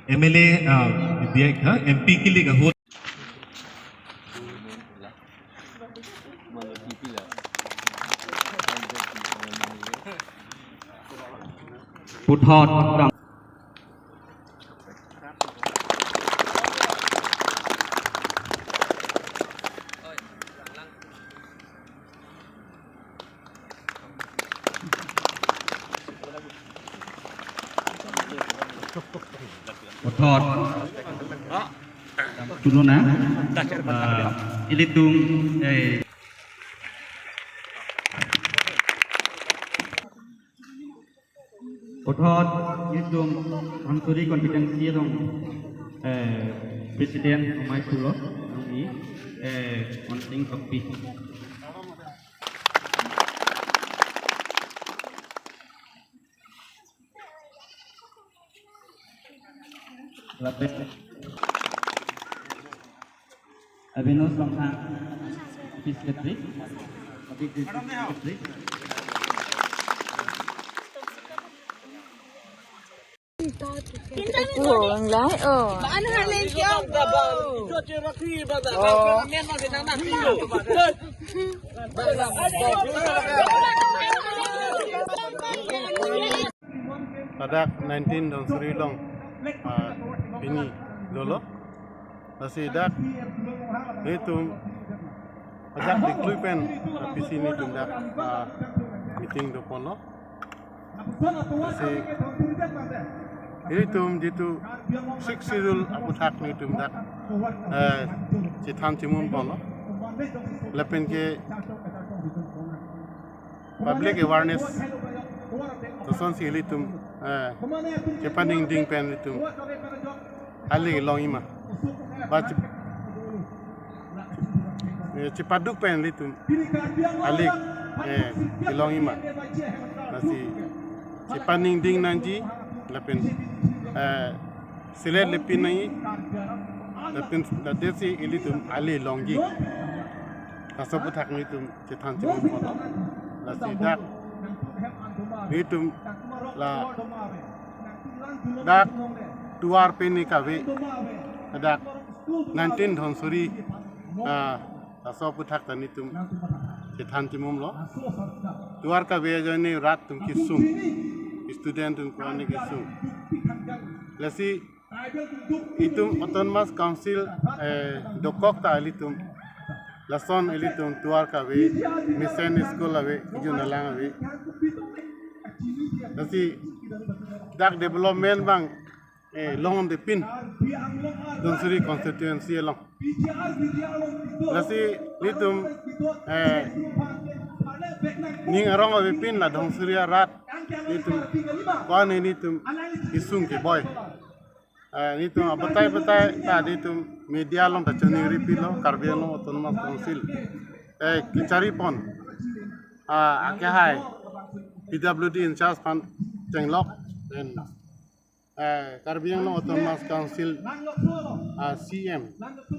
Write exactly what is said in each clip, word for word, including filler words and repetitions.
M L A, ah, diya, ha, M P kilik ahut. Puthot. Puthot. Puthot na. Ah, ilitum, eh. Puthot ilitum Dhansiri constituency along, eh, president amai pulo, nang i, eh, Onsing Tokbi. Lapen Avinus Rongphar, Office Secretary, Office Secretary. Kulang lai, oh. Ladak nineteen Dhansiri along, ah, pini dolo. Lasi dak nelitum ajak diklui pen, ah, pisi nelitum dak, ah, meeting doponlo. Lasi nelitum jitu Sixth Schedule aputhak nelitum dak, eh, chethan chemum ponlo. Lapen ke public awareness kosonsi ilitum, eh, chepaningding pen ilitum ali longji ma. Ba che-, eh, chepaduk pen ilitum ali, eh, longji ma. Lasi chepaningding nangji lapen, eh, selet lepin nangji lapen ladetsi ilitum ali longji. Laso aputhak nelitum chethan chemum ponlo. Lasi dak nelitum ladak tovar pen ni kave, dak nineteen Dhansiri, ah, laso aputhak ta nelitum chethan chemumlo. Tovar kave ajoine rat atum kesung, student atum ko-an kesung. Lasi itum Autonomous Council, eh, dokok ta ilitum lason ilitum tovar kave, Mission School ave, Kijun Alang ave. Lasi dak development abang, eh, longdepin Dhansiri constituency along. Lasi nelitum, eh, ning arong avepin la Dhansiri arat nelitum ko-an nelitum kesung keboi. Eh, nelitum abatai batai ta nelitum media along ta choningri pilo, Karbi Anglong Autonomous Council, eh, kechari pon, ah, akehai P W D in charge aphan chenglok, then, eh, Karbi Anglong Autonomous Council, ah, C M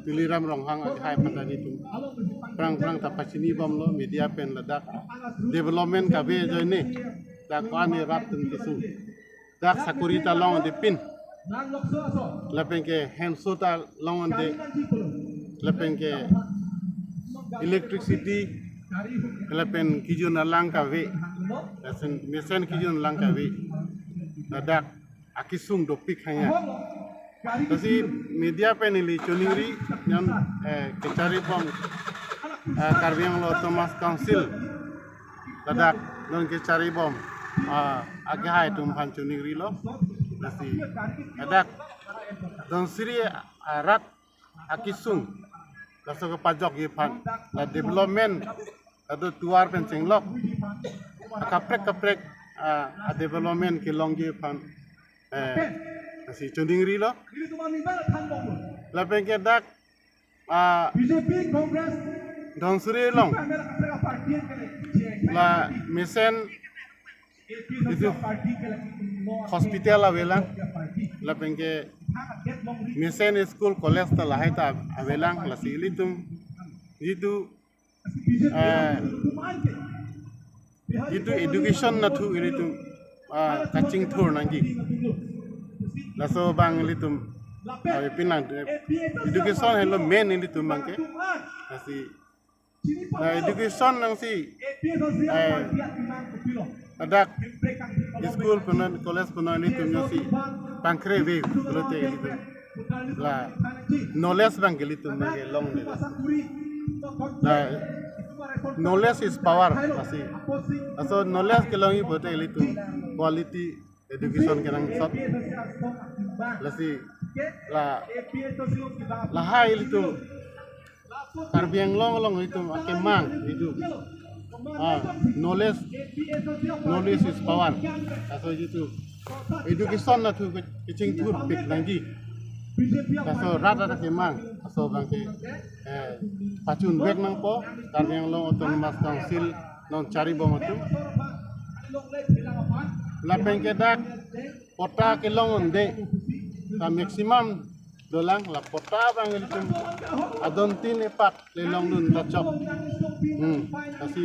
Tuliram Ronghang akehai aphan ta nelitum prang prang ta pachini bomlo media pen ladak development kave ajoine dak ko-an rat atum kesung. Dak sakori ta longdepin. Lapen ke hemso ta longde. Lapen ke electricity. Lapen Kijun Alang kave. Lapen Mission Kijun Alang kave. Ladak akesung dopik hanya. Lasi media pen neli choningri non, eh, kechari bom, eh, Karbi Anglong Autonomous Council ladak non kechari bom, ah, akehai atum aphan choningrilo. Lasi ladak Dhansiri arat akesung laso kepajokji aphan, la development ado tovar pen chenglok akaprek kaprek, ah, a development kelongji aphan, eh, lasi choningrilo. Lapen ke dak, ah, Dhansiri along la Mission itu hospital avelang, lapen ke Mission School College ta lahai ta avelang, lasi ilitum itu, eh, itu education nathu ilitum, ah, kachingthur nangji. Laso abang ilitum, ah, pinang, eh, education helo main ilitum abangke. Lasi, la education nangsi, eh, ladak school punon, college punon ilitum nangsi pangkre ave pulote ilitum la knowledge abangke ilitum abangke longledet. La knowledge is power, lasi. Laso knowledge kelongji pulote ilitum quality education kenangsot. Lasi la, lahai ilitum Karbi Anglong along ilitum akemang ilitum, ah, knowledge, knowledge is power. Laso ilitum education nathu ke-, kachingthurpik nangji. Laso rat rat akemang, laso abangke, eh, pachunvek nangpo Karbi Anglong Autonomous Council non charibom atum. Lapen ke dak patta kelongdunde ta maximum dolang, la patta abang ilitum adon tin epak le longdun ta chok. Hmm, lasi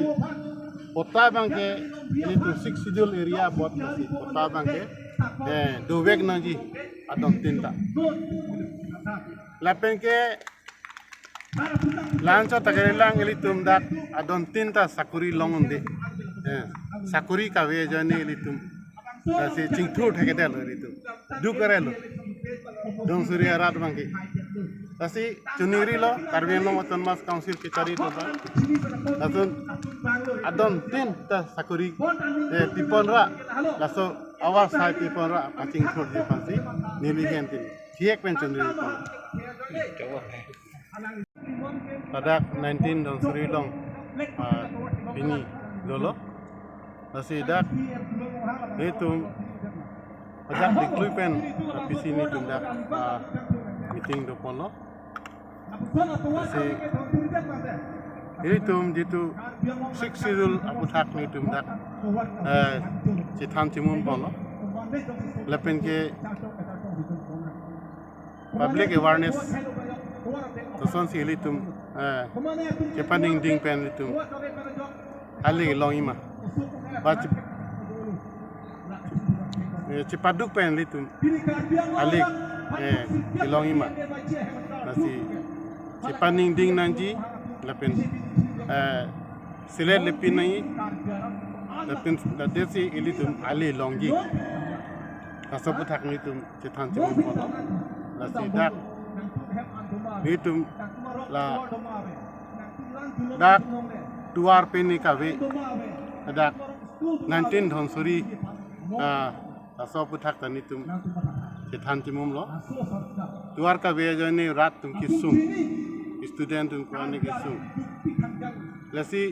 patta abangke ilitum Sixth Schedule area apot, lasi patta abangke, eh, dovek nangji adon tin ta. Lapen ke la-anchot ta kelang ilitum dak adon tin ta sakori longdunde. Eh, sakori kave ajoine ilitum, lasi chingthur thekthedetlo ilitum. Duk arelo Dongsuri arat abangke. Lasi chiningrilo Karbi Anglong Autonomous Council kechari atum ta. Lason adon tin ta sakori, eh, piponra, laso awas hai piponra pachingthurji aphansi neli ahin tin thek pen chiningri pon. Ladak nineteen Dongsuri along, ah, pini dolo. Lasi dak ilitum ajak diklui pen, ah, P C nelitum dak, ah, meeting doponlo. Lasi ilitum jitu Sixth Schedule aputhak nelitum dak, eh, chethan chimum ponlo. Lapen ke public awareness, lasonsi ilitum, eh, chepaningding pen ilitum ale longjima. Ba che-, eh, chepaduk pen ilitum ale, eh, longjima. Lasi chepaningding nangji lapen, eh, selet lepin nangji lapen ladetsi ilitum ale longji. Laso aputhak nelitum chethan chimum ponlo. Lasi dak nelitum ladak tovar pini kave, dak nineteen Dongsuri, ah, laso aputhak ta nelitum chethan chimumlo. Tovar kave ajoine rat atum kesung, student atum ko-an kesung. Lasi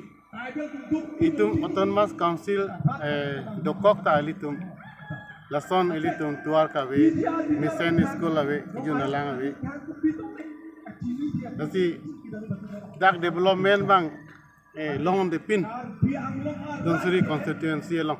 itum Autonomous Council, eh, dokok ta ilitum lason ilitum tovar kave, mesen school ave, kejun alang ave. Lasi dak development abang, eh, longdepin Dongsuri constituency along.